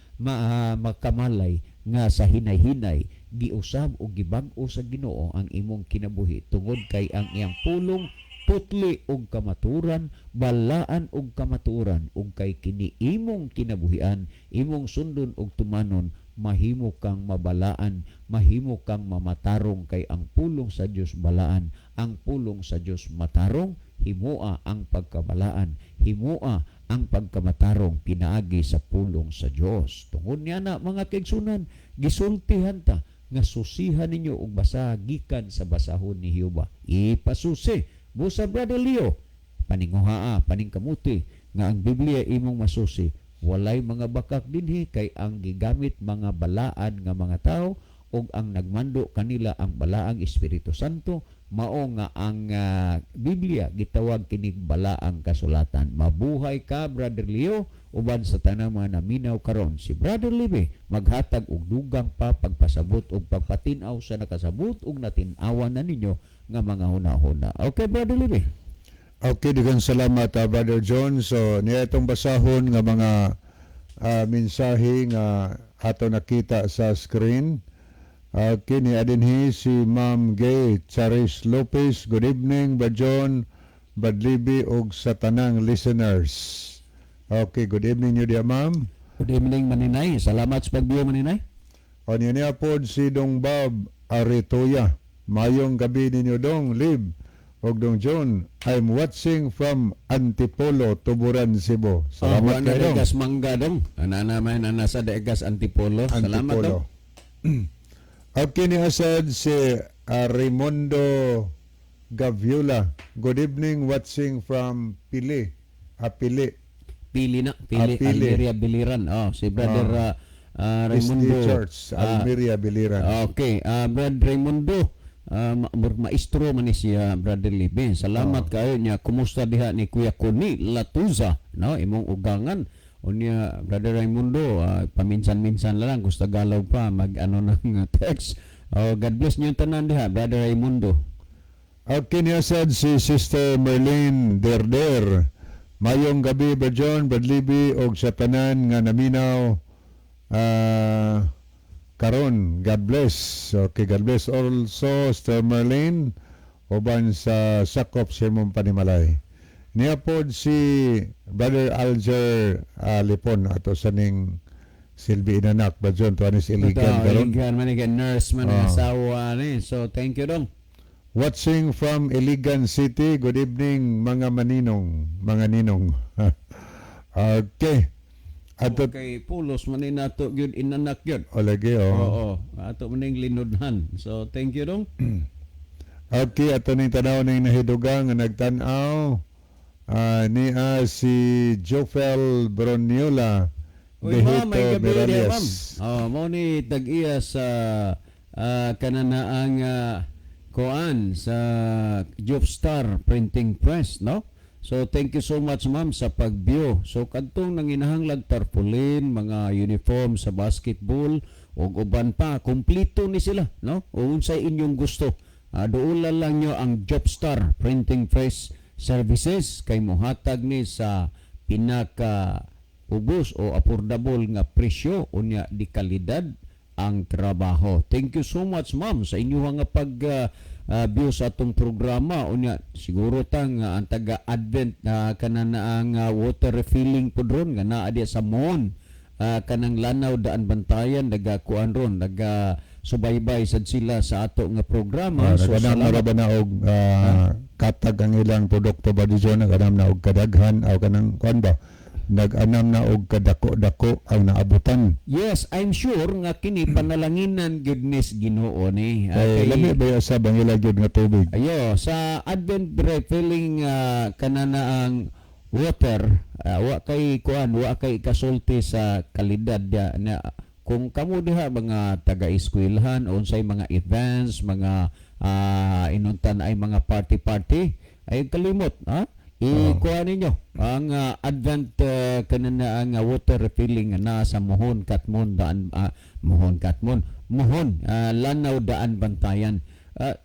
makamalay nga sa hinay-hinay giusab o gibag-o sa Ginoo ang imong kinabuhi tungod kay ang iyang pulong putli og kamaturan, balaan og kamaturan, ug kay kini imong kinabuhian, imong sundon og tumanon, mahimo kang mabalaan, mahimo kang mamatarong kay ang pulong sa Dios balaan, ang pulong sa Dios matarong. Himoa ang pagkabalaan, himoa ang pagkamatarong pinaagi sa pulong sa Dios. Tungod niya na, mga kaigsunan, gisultihan ta nga susihan ninyo og basa gikan sa basahon ni Jehova. Ipasusi. Busa, Brother Leo, paninguhaa, paningkamuti nga ang Biblia imong masusi. Walay mga bakak dinhi kay ang gigamit mga balaan nga mga tao ug ang nagmando kanila ang balaang Espiritu Santo, mao nga ang Biblia gitawag kinig balaang kasulatan. Mabuhay ka, Brother Leo, uban sa tanang mga naminaw karon. Si Brother Libe maghatag og dugang pa pagpasabot og pagpatin-aw sa nakasabot ug natin-awan na ninyo nga mga hunahuna. Okay, Brother Libe. Okay, daghang salamat, Brother John. So, niya itong basahon nga mga mensahe nga ato nakita sa screen. Kini adinhi si Ma'am Gay Charis Lopez. "Good evening, Brad John, Brad Libby, ug sa tanang listeners." Okay, good evening niyo diya, ma'am. Good evening, Maninay. Salamat sa pagbiyo, Maninay. O niya niya pod si Dong Bob Aritoya. "Mayong gabi ninyo, Dong Lib ug Dong John. I'm watching from Antipolo, Tuburan, Cebu." Salamat oh, kayo, Dong. Degas Mangga dong. Ana man ana sa Degas Antipolo. Salamat, Antipolo. dong. Okay ni asad si Raimundo Gaviola. "Good evening, watching from Pili." Pili. Pili na, Pili, Ah, Pili. Almeria Biliran. Oh, si Brother Raimundo. SDA Church, Almeria, Biliran. Okay, Brad Raimundo, maestro man ni siya, Brother Libe. Salamat kayo niya. Kumusta diha ni Kuya Kuni Latuza, no? Imong ugangan. Unya, Brother Raimundo, paminsan-minsan lang gusto Tagalog pa mag ano ng text. Oh, God bless niyo tanan diha, Brother Raimundo. Okay ni asad si Sister Merlene Derder. "Mayong gabi, Brad John, Brad Libby, og sa tanan nga naminaw." Karon, God bless. Okay, God bless also Sister Marlene uban sa sakop sa imong panimalay. Niya pod si Brother Alger Lipon, ato sa ning silbi inanak ba John, tuan is Iligan karon. Iligan man ni, nurse man ang Oh. asawa ni. So thank you dong. Watching from Iligan City. Good evening, mga maninong, mga ninong. Okay. Ato Okay, pulos man ni nato gyud inanak gyud. Olagi oh. Oo, ato man ning linudhan. So thank you dong. Okay, ato ning tanaw ning nahidugang nga nagtan-aw. Niya si Jofel Broniola. Uy, ma'am, may Dehito gabi diha, ma'am. Mirales. Oh, mao ni tag-iya sa kananaang koan sa Jobstar Printing Press, no? So thank you so much, ma'am, sa pag-view. So kadtong nanginahanglag tarpaulin, mga uniform sa basketball ug uban pa, kumpleto ni sila, no? O unsay inyong gusto. Duolan lang nyo ang Jobstar Printing Press Services kay mohatag ni sa pinaka ubos o affordable nga presyo, unya di kalidad ang trabaho. Thank you so much, ma'am, sa inyong nga pag view sa atong programa. Unya siguro ta nga ang taga Advent kanan ang water refilling pud ron nga naa diya sa Mon, kanang Lanao Daan Bantayan, nagakuan ron, naga subaybay sad sila sa ato nga programa. Ah, So naganam na salamat. ra ba na og katag ang ilang produkto ba di John, naganam na og kadaghan o kanang kuan ba, nag-anam na og kadako-dako ang naabutan? Yes, I'm sure nga kini panalanginan gyud nis Ginoo ni. Kay lami ba sa bangila gyud nga tubig? Ayo, sa Advent refilling kanana ang water, wa kay kuan, wa kay kasulti sa kalidad dia na kung kamo diha mga taga-eskwelahan, unsay mga events, mga inuntan ay mga party-party, ay kalimot, ha? Ikuha ninyo ang Advent kanana ang water refilling na sa Mohon Katmon Daan, Mohon Katmon, Mohon Lanao Daan Bantayan.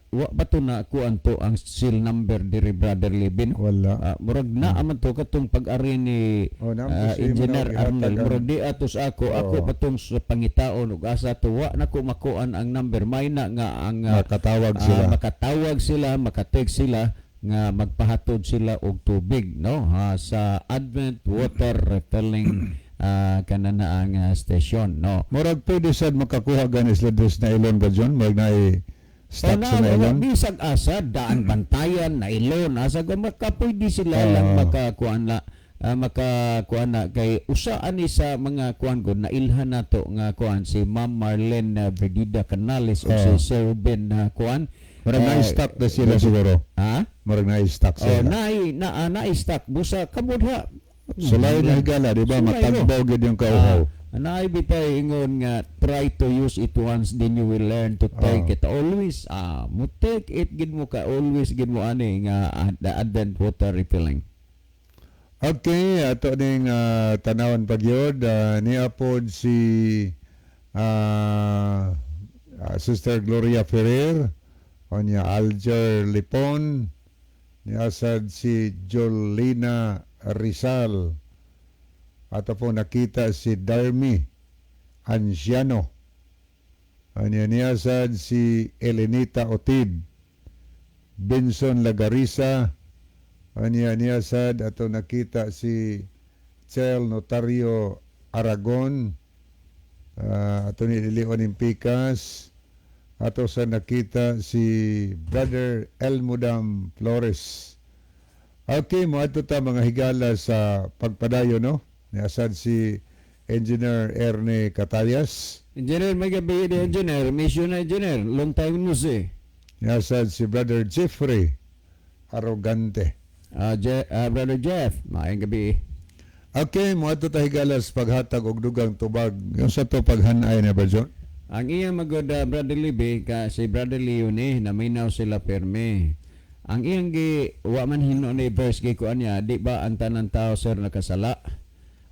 Wa ba to na kuan to ang seal number diri, Brother Levin? Wala. Murag na man to katong pag-ari ni Oh, naam to si Engineer Manaw gihatag Arnel. Murag di atos ako ako Oo. patong sa pangitaon ug asa to wa nako makuan ang number, may na nga ang Makatawag sila. Makatawag sila, makatext sila nga magpahatod sila og tubig, no, ha, sa Advent Water Refilling kanana ang station, no? Murag pwede sad makakuha gani sila des na ilon ba John? Murag na stock sa na, nailon. Bisag asa Daan Bantayan, nailon, asa ko makapwede sila lang makakuan na, makakuan na kay usa ani sa mga kuan ko nailhan nato nga kuan si Ma'am Marlene Verdida Canales o si Sir Ruben na kuan. Murag na stock na sila siguro. Ha? Murag na stock Oh, sila. na na na stock busa kamudha. Sulay na higala, di ba? Sulay, Matagbaw gyud yung kauhaw. Naay bitay ingon nga try to use it once, then you will learn to take it always. Mo take it gid mo ka always gid mo ani nga the Advent water refilling. Okay, ato ning tanawon pagyod niya pod si Sister Gloria Ferrer, onya Alger Lipon, niya sad si Jolina Rizal. Ato po nakita si Darmy Anciano. Anya niya sad si Elenita Otid, Benson Lagarisa. Anya niya sad ato nakita si Chel Notario Aragon. Ato ni Leon Impikas. Ato sa nakita si Brother Elmudam Flores. Okay, mo ato ta mga higala sa pagpadayon, no? Niasad si Engineer Erne Catayas. Engineer, may gabi di engineer, mission na engineer, long time no see. Niasad si Brother Jeffrey Arrogante. Brother Jeff, maayong gabi. Okay, mo ato ta higala sa paghatag og dugang tubag. Yung sa to paghanay na ba, John? Ang iya magod, Brother Libby, ka si Brother Leo ni naminaw sila perme. Ang iyang gi wa man hino ni verse gi kuan niya, di ba ang tanan tao, sir, nakasala?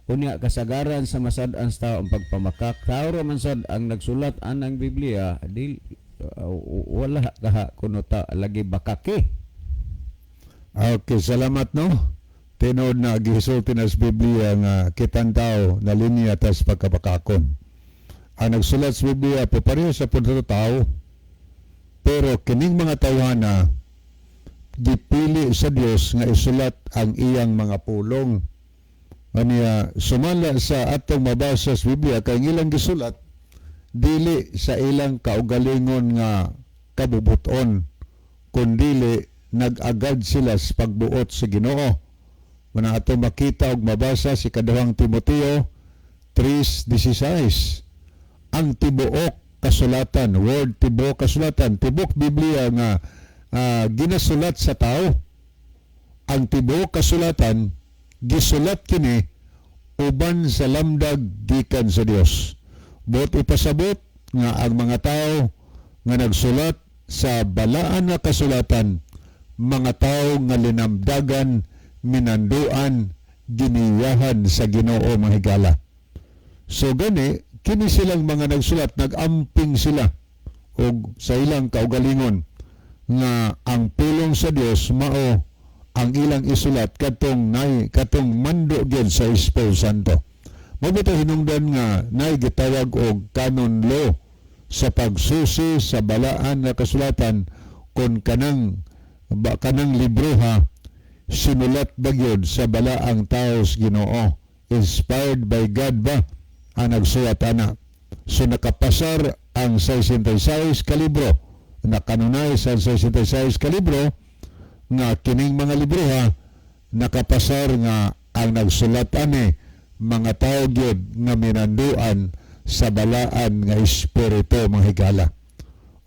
Unya kasagaran sa masad-an sa tao ang pagpamakak. Tao ra man sad ang nagsulat anang Biblia, di wala kaha kuno ta lagi bakake. Okay, salamat, no. Tinuod na gisulti na sa Biblia nga kitang tao na linya tas pagkapakakon. Ang nagsulat sa Biblia po pareho sa pud tao, pero kining mga tawhana gipili sa Dios nga isulat ang iyang mga pulong. Aniya, sumala sa atong mabasa sa Biblia, kay ang ilang gisulat dili sa ilang kaugalingon nga kabubuton, kundili nag-agad sila sa pagbuot sa Ginoo. Muna atong makita og mabasa si Kaduhang Timoteo 3:16. Ang tibuok kasulatan, word tibuok kasulatan, tibuok Biblia nga ginasulat sa tao. Ang tibuok kasulatan gisulat kini uban sa lamdag gikan sa Dios. Buot ipasabot nga ang mga tao nga nagsulat sa balaan nga kasulatan, mga tao nga linamdagan, minanduan, giniyahan sa Ginoo, mga higala. So gani, kini silang mga nagsulat, nagamping sila og sa ilang kaugalingon nga ang pulong sa Dios mao ang ilang isulat katong nay katong mando gyud sa Espiritu Santo. Mabuto hinungdan nga nay gitawag og canon law sa pagsusi sa balaan nga kasulatan kon kanang ba, kanang libroha sinulat ba gyud sa balaang tao sa Ginoo, inspired by God ba ang nagsulat ana. So nakapasar ang 66 ka libro, nakanunay sa 66 ka libro nga kining mga libroha nakapasar nga ang nagsulat ani mga tao gyud nga minanduan sa balaan nga espiritu, mga higala.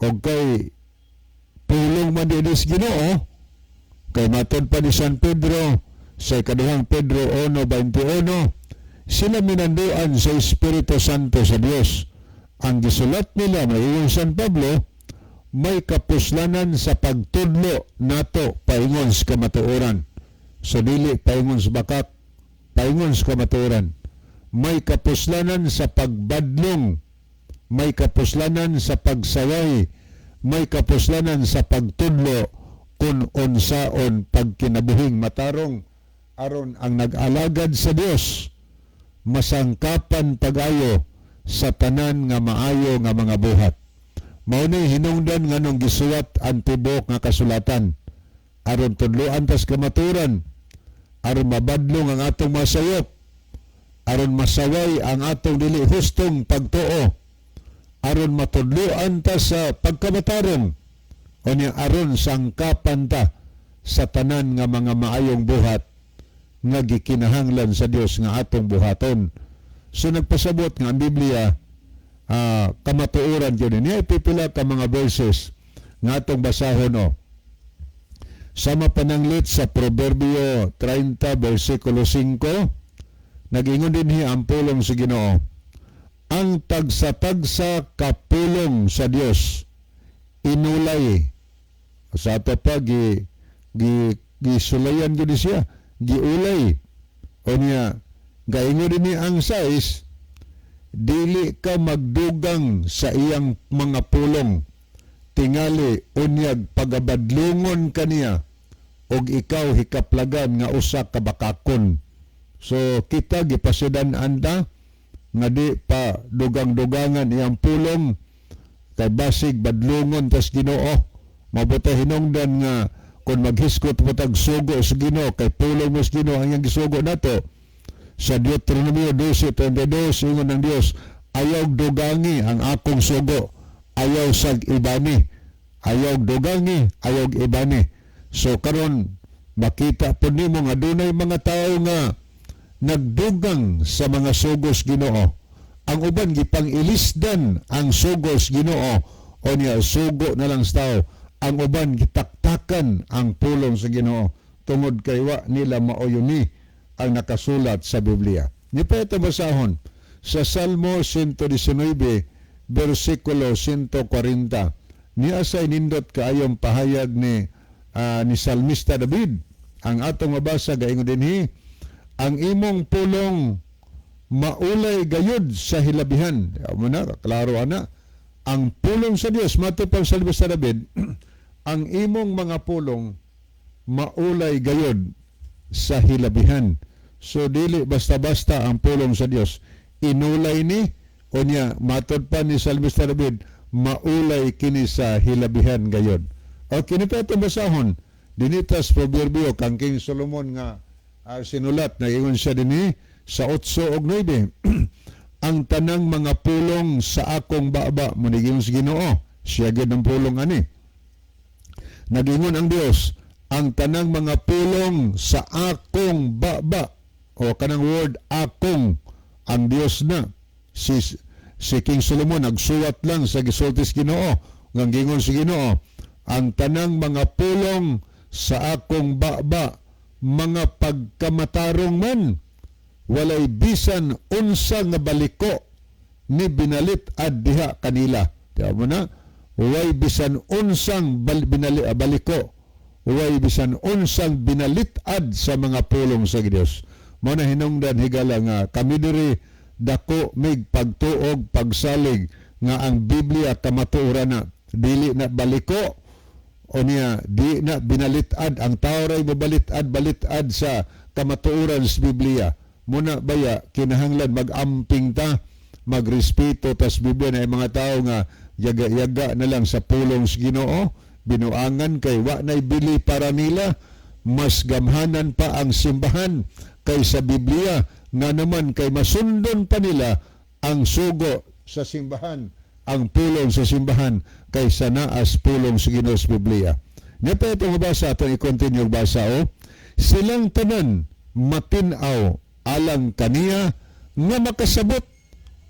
Og kay pulong man dinhi sa Ginoo, kay matod pa ni San Pedro sa Ikaduhang Pedro 1:21, sila minanduan sa Espiritu Santo sa Dios. Ang gisulat nila, may San Pablo, may kapuslanan sa pagtudlo nato paingon sa kamatuoran. So dili paingon sa bakak, paingon sa kamatuoran. May kapuslanan sa pagbadlong, may kapuslanan sa pagsaway, may kapuslanan sa pagtudlo kung unsaon pagkinabuhing matarong aron ang nag-alagad sa Dios masangkapan pag-ayo sa tanan nga maayo nga mga buhat. Mao ni hinungdan nganong gisuwat ang tibuok nga kasulatan aron tudloan tas kamaturan, aron mabadlong ang atong masayop, aron masaway ang atong dili hustong pagtuo, aron matudloan ta sa pagkamatarong, unya aron sangkapan ta sa tanan nga mga maayong buhat nga gikinahanglan sa Dios nga atong buhaton. So nagpasabot nga ang Biblia kamatuoran gyud niya. Pipila ka mga verses nga atong basahon, no. Sama pananglit sa Proverbio 30 versikulo 5, nagingon dinhi ang pulong sa Ginoo: "Ang tagsa-tagsa kapulong sa Dios inulay." Sa ato pa gi gi gisulayan gyud siya, giulay. Unya gaingon dinhi ang 6, "Dili ka magdugang sa iyang mga pulong, tingali unyag pagabadlungon kaniya og ikaw hikaplagan nga usa ka bakakon." So kita gipasidan anda nga di pa dugang-dugangan iyang pulong kay basig badlungon tas Ginoo. Mabuti hinungdan nga kung maghiskot mo tag sugo sa Ginoo, kay pulong mo sa Ginoo ang iyang gisugo nato. Sa Deuteronomio 12:32, ingon ng Dios, "Ayaw dugangi ang akong sugo, ayaw sag ibani." Ayaw dugangi, ayaw ibani. So karon makita po nimo nga dunay mga tao nga nagdugang sa mga sugos Ginoo. Ang uban gipang-ilisdan ang sugos Ginoo o niya sugo na lang sa tao. Ang uban gitaktakan ang pulong sa Ginoo tungod kay wa nila maoyo ni ang nakasulat sa Biblia. Ni pa ito basahon sa Salmo 119 versikulo 140. Niya sa inindot kaayong pahayag ni Salmista David. Ang atong mabasa, gaingon dinhi, "Ang imong pulong maulay gayud sa hilabihan." Amo na, klaro ana. Ang pulong sa Dios, mato pang Salmista David, ang imong mga pulong maulay gayud sa hilabihan. So dili basta-basta ang pulong sa Dios. Inulay ni Unya matod pa ni Salmista David, maulay kini sa hilabihan gayon. O kini pa itong basahon dinitas Proverbio kang King Solomon nga sinulat, nagingon siya dinhi sa 8 ug 9, "Ang tanang mga pulong sa akong baba," munigingon sa Ginoo, siya gyud ang pulong ani. Nagingon ang Dios, "Ang tanang mga pulong sa akong baba," o kanang word "akong", ang Dios na. Si King Solomon nagsuwat lang sa gisulti sa Ginoo, nga gingon sa Ginoo, "Ang tanang mga pulong sa akong baba mga pagkamatarong man, walay bisan unsa nga baliko ni binalit-ad diha kanila." Tiyan mo na, walay bisan unsang baliko, walay bisan unsang binalit-ad sa mga pulong sa Dios. Mo na hinungdan, higala, nga kami diri dako mig pagtuog, pagsalig nga ang Biblia kamatuoran na, dili na baliko o niya di na binalit-ad. Ang tao ray mobalit-ad balit-ad sa kamatuoran sa Biblia. Muna baya kinahanglan mag-amping ta, magrespeto tas Biblia na mga tao nga yaga-yaga na lang sa pulong sa Ginoo, binuangan kay wa nay bili para nila, mas gamhanan pa ang simbahan kaysa Biblia, nga naman kay masundon pa nila ang sugo sa simbahan, ang pulong sa simbahan kaysa naas pulong sa Ginoo sa Biblia. Nya pa itong basa, atong i-continue basa o. "Silang tanan matin-aw alang kaniya nga makasabot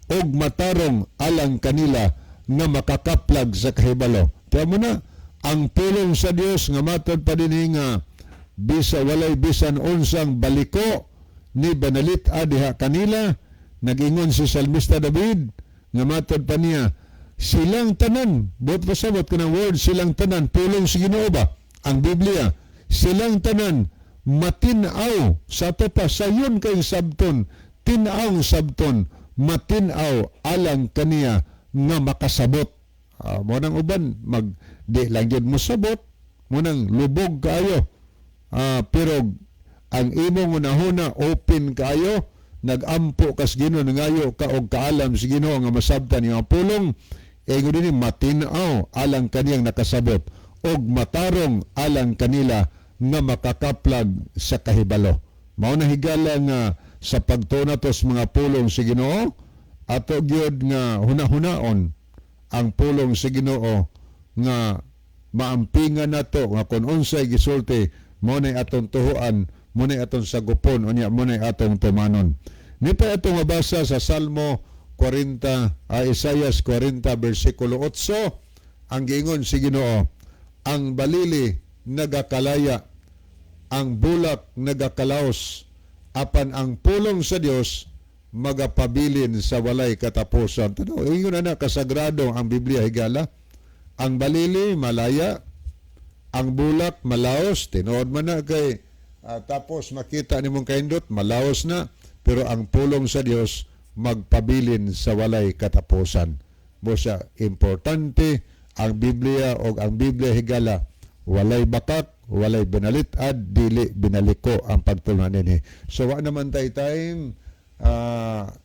og matarong alang kanila nga makakaplag sa kahibalo." Kaya mo na, ang pulong sa Dios nga matod pa din nga bisa walay bisan unsang baliko ni banalit diha kanila, nagingon si Salmista David nga matod pa niya, silang tanan, buot pasabot kanang word "silang tanan", pulong sa Ginoo ba ang Biblia, silang tanan matin-aw sa ato pa sayon kay sabton, tin-aw sabton, matin-aw alang kaniya nga makasabot. Mo nang uban mag di lang gyud mo sabot, mo nang lubog kaayo. Pero ang imong hunahuna open kaayo, nagampo kas Ginoo, nangayo ka og kaalam sa Ginoo nga masabtan ang pulong, ingon dinhi, matin-aw alang kaniyang nakasabot og matarong alang kanila nga makakaplag sa kahibalo. Mao na, higala, nga sa pagtuo nato sa mga pulong sa Ginoo, ato gyud nga hunahunaon ang pulong sa Ginoo nga maampingan nato nga kung unsay gisulti, mo nay atong tuhuan, mo nay atong sagupon, unya mo nay atong tumanon. Ni pa atong mabasa sa Salmo 40, Isaias 40 bersikulo 8, ang giingon si Ginoo, "Ang balili nagakalaya, ang bulak nagakalaos, apan ang pulong sa Dios magapabilin sa walay katapusan." Tanaw, ingon na kasagrado ang Biblia, higala. Ang balili malaya, ang bulak malaos, tinuod man na kay tapos makita nimong kaindot, malaos na, pero ang pulong sa Dios magpabilin sa walay katapusan. Busa importante ang Biblia o ang Biblia, higala, walay bakak, walay binalit-ad, dili binaliko ang pagtulungan nini. So wa naman tay time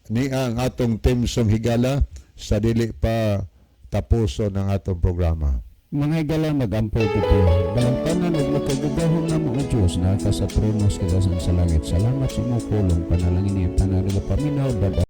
ni ang atong theme song, higala, sa dili pa tapuson ang atong programa. Mga higala, magampo kita. Gamhanan ug makagagahom namo nga Diyos na ka sa trono sa sa langit. Salamat sa imong pulong. Panalangin niya tanan nga paminaw. Baba.